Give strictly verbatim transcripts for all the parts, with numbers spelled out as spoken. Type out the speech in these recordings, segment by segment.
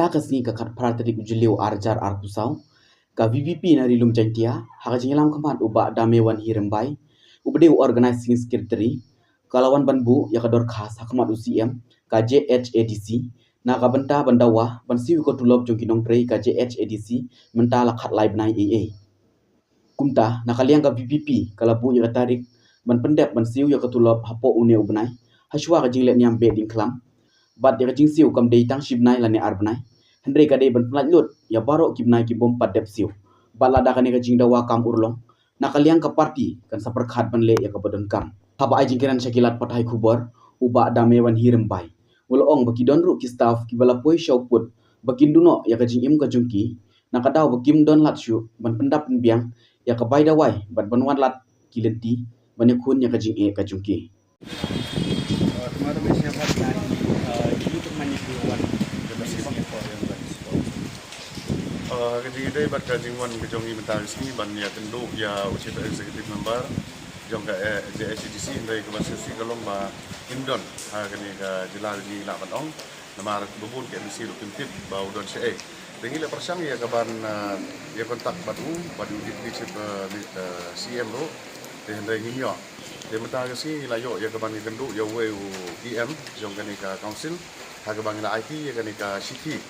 Ka sngi ka khatphra tarik u Jylliew arhajar arphew saw, ka VPP na Ri Lum Jaiñtia, ha ka jingïalam khmat u Bah Damewanhi Rymbai, uba dei u Organizing Secretary, ka la wan ban buh ïa ka dorkhas ha khmat u CM ka JHADC na ka bynta ban dawa ban siew ïa ka tulop jong ki nongtrei ka JHADC mynta la khatlai bnai eiei. Kumta, na ka liang ka VPP ka la buh ïa ka tarik ban pyndep ban siew ïa ka tulop hapoh une u bnai, hashwa ka jingleh niam beh diengkhlam. Bad ïa ka jingsiew kam dei tang shi bnai lane ar bnai, hynrei ka dei ban pyllait lut ïa baroh ki bnai ki bym pat dep siew. Bad lada kane ka jingdawa kam urlong, na ka liang ka party kan sa pyrkhat ban leh ïa kaba donkam. Haba ai jingkren sha ki lad pathai khubor, u Bah Damewanhi Rymbai u la ong ba ki don ruh ki staff kiba la poi sha u pud ba kin duh noh ïa ka jingim ka jong ki, na ka daw ba kim don lad shuh ban pyndap pynbiang ïa ka bai dawai bad ban wanlad ki lynti ban ïakhun ïa ka jingeh ka jong ki. Ka jingïadei bad ka jingwan ka jong i mynta ka sngi ban ïakynduh ïa u Chief Executive Member jong ka JHADC, hynrei kaba shisha ka long ba im don ha kane ka jylla ka jong i lah ban ong. Namar ba bun ka MDC ruh kim tip ba u don shaei. Te ngi la pyrshang ïa ka ban ïa kontak bad u, bad u Deputy Chief CM ruh. Te hynrei ngim ïoh. Te mynta ka sngi ngi la ïoh ïa ka ban ïakynduh ïa uwei u EM jong kane ka council, ha kaba ngi la aiti ïa kane ka shithi,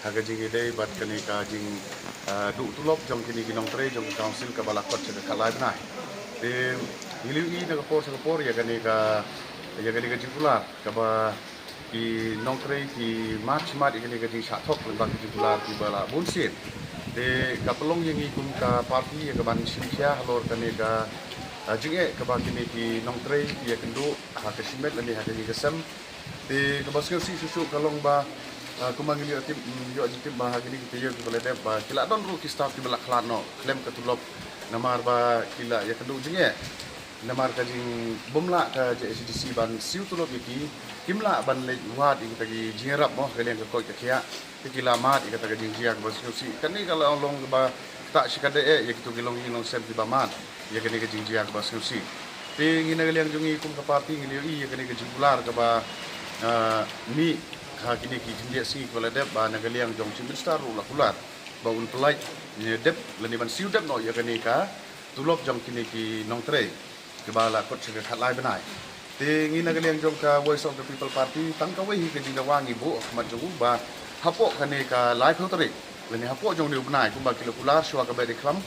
ha ka jingïadei bad kane ka jingduh tulop jong kine ki nongtrei jong ka council kaba la kot sha ka khatlai bnai. Te ngi la ïohi na ka por sha ka por ïa kane ka, ïa kane ka jingkular kaba ki nongtrei ki mad shimet ïa kane ka jingshah thok lyngba ki jingkular kiba la bun sien. Te ka pynlong ïa ngi kum ka party ïa ka ban shim khia halor kane ka jingeh kaba kine ki nongtrei ki ïakynduh ha ka shimet lane ha kane ka sem. Te kaba sngewsih shuh shuh ka long ba kumba ngi la ïoh tip, ïoh jingtip ba ha kine ki taïew kiba la dep ba ki la don ruh ki staff kiba la khlad noh khlem ka tulop, namar ba ki la ïakynduh jingeh. Namar ka jingbymlah ka JHADC ban siew tulop ïa ki, kim lah ban leit wad ïa kita ki jingïarap mo ha ka liang ka koit ka khiah. Te ki la mad ïa kata ka jingjia kaba sngewsih. Kane ka la long kaba ktah shikatdei eh ïa kito ki longïing longsem kiba mad ïa kane ka jingjia kaba sngewsih. Te ngi na ka liang jong ngi kum ka party ngi la ïohi ïa kane ka jingkular kaba mih ha kine ki khyndiat sngi kiba la dep ba na ka liang jong Chief Minister ruh la kular ba un pyllait ne dep lane ban siew dep noh ïa kane ka tulop jong kine ki nongtrei kiba la kot sha ka khatlai bnai. Te ngi na ka liang jong ka Voice of the People Party tang kawei hi ka jingdawa ngi buh ha khmat jong u ba hapoh kane ka laiphew tarik lane hapoh jong une u bnai kumba ki la kular shuwa ka beh diengkhlam,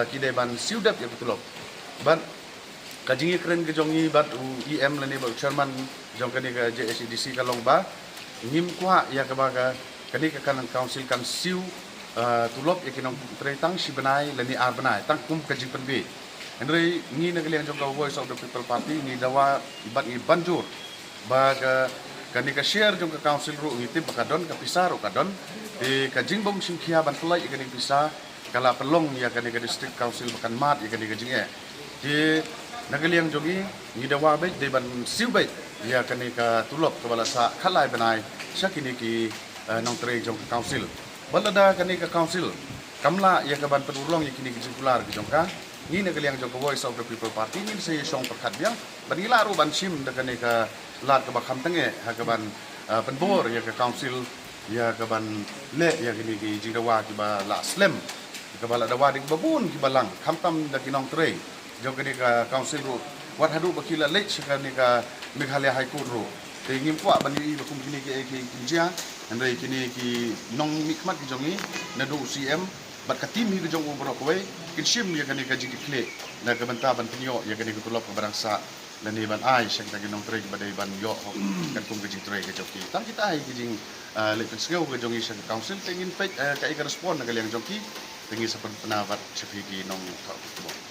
ki dei ban siew dep ïa ka tulop. Bad ka jingïakren ka jong ngi bad u EM lane bad u chairman jong kane ka JHADC ka long ba ngim kwah ïa kaba ka kane ka kan council kan siew tulop ïa ki nongtrei tang shi bnai lane ar bnai tang kum ka jingpynbeit. Hynrei ngi na ka liang jong ka Voice of the People Party ngi dawa bad ngi ban jur ba ka kane ka share jong ka council ruh ngi tip ba ka don, ka pisa ruh ka don. Te ka jingbym shim khia ban pyllait ïa kane ka pisa ka la pynlong ïa kane ka district council ba kan mad ïa kane ka jingeh. Te na ka liang jong ngi ngi dawa beit dei ban siew beit ïa kane ka tulop kaba la sah khatlai bnai sha kine ki nongtrei jong ka council. Bad lada kane ka council kam lah ïa ka ban pynurlong ïa kine ki jingkular ki jong ka, ngi na ka liang jong ka Voice of the People Party ngin sa ïa shong pyrkhat biang bad ngi lah ruh ban shim da kane ka lad kaba kham tang eh ha ka ban pynbor ïa ka council ïa ka ban leh ïa kine ki jingdawa kiba la slem, kaba la dawa da kiba bun kiba lang khamtam da ki nongtrei jong kane ka council ruh wat haduh ba ki la leit sha kane ka Meghalaya High Court ruh. Te ngim kwah ban ïohi ba kum kine ki, ki, ki jia, hynrei kine ki nongmihkhmat ki jong ngi naduh u CM bad ka team hi ka jong u baroh kawei kin shim ïa kane ka jingkitkhlieh na ka bynta ban pynïoh ïa kane ka tulop kaba dang sah lane ban ai sha kita ki nongtrei kiba dei ban ïoh hok katkum ka jingtrei ka jong ki. Tang kita hi ki jing leit pynsngew ka jong ngi sha ka council te ngin peit kaei ka respond na ka liang jong ki te ngin sa pynbna bad sha phi ki nongthoh khubor.